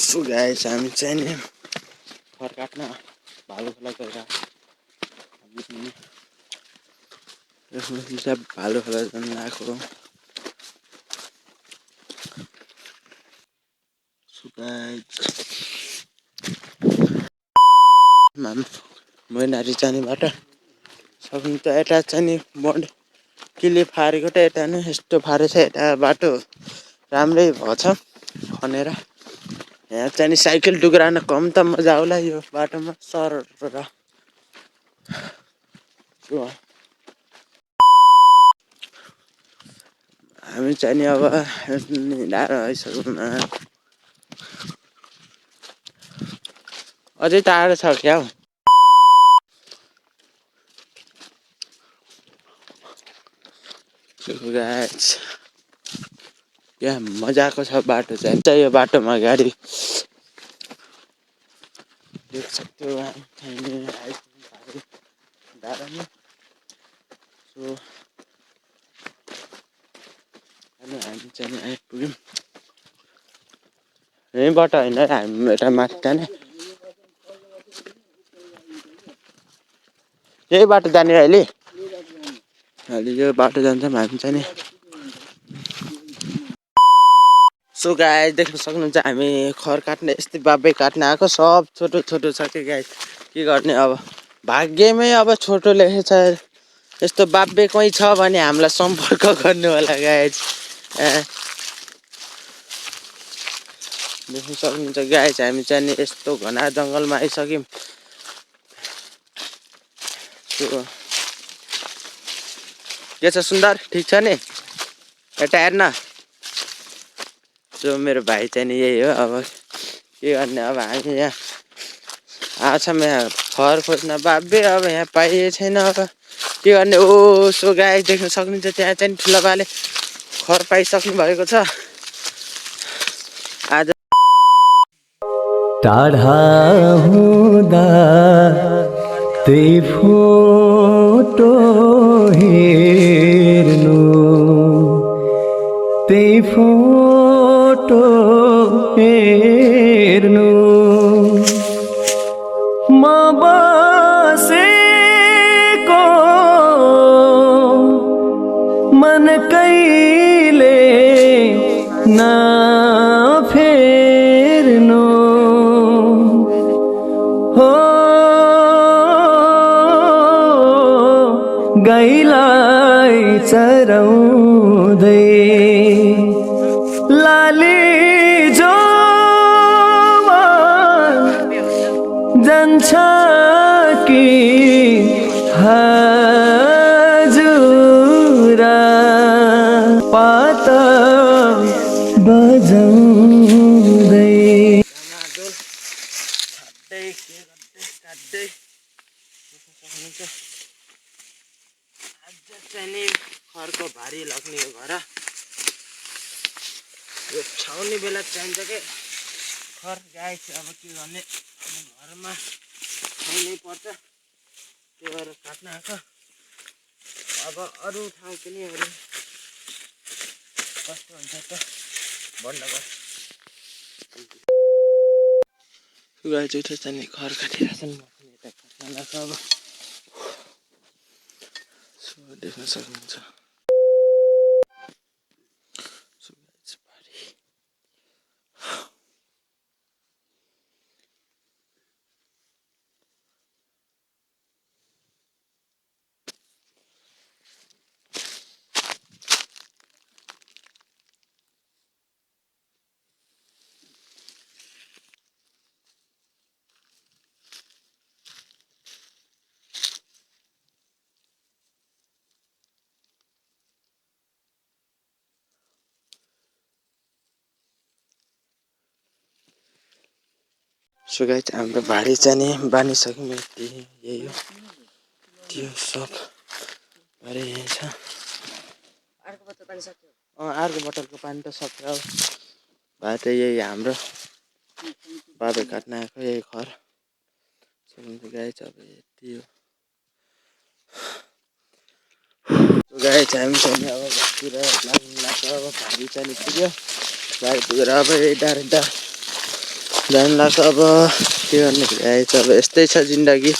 So guys हामी चाहिँ नि घर काट्न भालु खोला गएर भालु खोला जान आएको। सो गाइस मैनारी जाने बाटो सक्नु त यता चाहिँ नि बन्ड किले फारेको त यता नै यस्तो फारेछ। यता बाटो राम्रै भएछ खनेर। यहाँ चाहिँ नि साइकल टुक्रान कम त मजा आउला यो बाटोमा सर र हामी चाहिँ नि अब हिँडाएर आइसक्यौँ। अझै टाढो छ क्या हौ। गाइस यहाँ मजाको छ बाटो चाहिँ यो बाटोमा गाडी देख सक्थ्यो डाँडामा। सो हामी चाहिँ आइपुग्यौँ। यहीँबाट होइन हामी यता माथि जाने यही बाटो जाने अहिले यो बाटो जान्छौँ हामी चाहिँ नि। सो गाइस देख्न सक्नुहुन्छ हामी खर काट्ने यस्तै बाबे काट्न आएको। सब छोटो छोटो छ कि गाइस के गर्ने अब भाग्यमै अब छोटो लेखेछ। यस्तो बाबे कोही छ भने हामीलाई सम्पर्क गर्नु होला गाइस। देख्न सक्नुहुन्छ गाइस हामी चाहिँ नि यस्तो घना जङ्गलमा आइसक्यौँ। के छ सुन्दर ठिक छ नि यता हेर्न। सो मेरो भाइ चाहिँ नि यही हो। अब के गर्ने अब हामी यहाँ आछौँ यहाँ खर खोज्न बाबे। अब यहाँ पाइए छैन अब के गर्ने। ओ सो गाइस देख्न सक्नुहुन्छ त्यहाँ चाहिँ ठुलो बाले खर पाइसक्नु भएको छ। आज टाढा हुँदा त्यही फोटो हेर्नु त्यही फोटो हेर्नु म बसेको मन कहिले नफेर्नु हो गाईलाई चराउँदै लाली जोमा जान्छ कि हजुरा पाता बजाउँदै आज चाहिँ नि खरको भारी लाग्ने हो घर। यो छाउने बेला चाहिन्छ के खर गाइस। अब के गर्ने घरमा छाउनै पर्छ त्यो भएर काट्न आएको। अब अरू ठाउँ पनि अरू कस्तो हुन्छ त भन्नु गर। गाइस उठे चाहिँ खर काटिरहेछन् म पनि यता काट्न लाग्छ। अब सो देख्न सक्नुहुन्छ। सो गाइस हाम्रो भारी चाहिँ नि बानिसक्यौँ। यही हो त्यो सब भारी यही छ। अर्को बोतलको पानी त सक्यो। अब भाइ त यही हाम्रो बाबे काट्न आएको यही खर। गाइस अब यति हो। गाइस हामी चाहिँ अब घरतिर लाग्नु लाग्छ। अब भारी चाहिँ पुग्यो भारी पुगेर अब यही डाँडा जान लाग्छ। अब के गर्ने भ्याएछ, अब यस्तै छ जिन्दगी।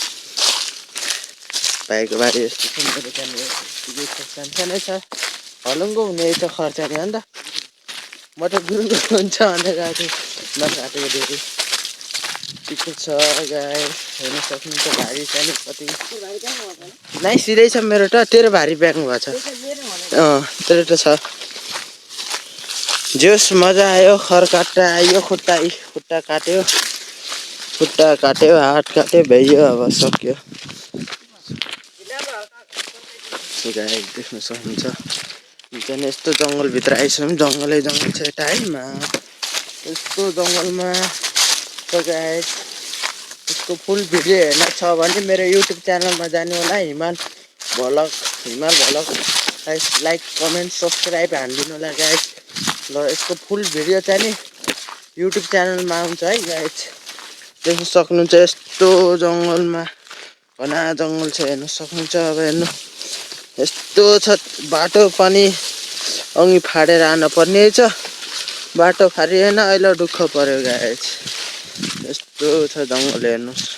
भाइको बारी यस्तो छ, मेरो त्यहाँनिर सानसानै छ, हलुङ्गो हुने छ खर्चानी हो नि त। म त गुरुङ्गो हुन्छ भनेर गएको थिएँ, नकाटेको धेरै टिकट छ गाई हेर्न सक्नुहुन्छ। भारी छ नि कति नाइ सिधै छ मेरो त, तेरो भारी प्याक्नु भएको छ। तेरो त छ। जोस् मजा आयो, खर काट्दा आयो, खुट्टा काट्यो, हात काट्यो, भ्याइयो, अब सक्यो। गाई देख्न सक्नुहुन्छ। त्यहाँदेखि यस्तो जङ्गलभित्र आइसक्यौँ, जङ्गलै जङ्गल छ यता है यस्तो जङ्गलमा गाई यसको फुल भिडियो हेर्न छ भने मेरो युट्युब च्यानलमा जानु होला, हिमाल भ्लग लाइक कमेन्ट सब्सक्राइब हानिदिनु होला गाइस। ल यसको फुल भिडियो चाहिँ नि युट्युब च्यानलमा आउँछ है गाइस। देख्न सक्नुहुन्छ यस्तो जङ्गलमा घना जङ्गल छ, हेर्न सक्नुहुन्छ। अब हेर्नु यस्तो छ, बाटो पनि अघि फाडेर आन पर्ने छ, बाटो फारिएन, अहिले दुःख पर्यो गाइस। यस्तो छ जङ्गल, हेर्नुहोस्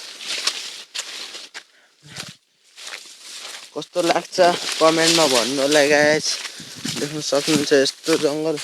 कस्तो लाग्छ कमेन्टमा भन्नु होला गाइस। देख्न सक्नुहुन्छ यस्तो जङ्गल।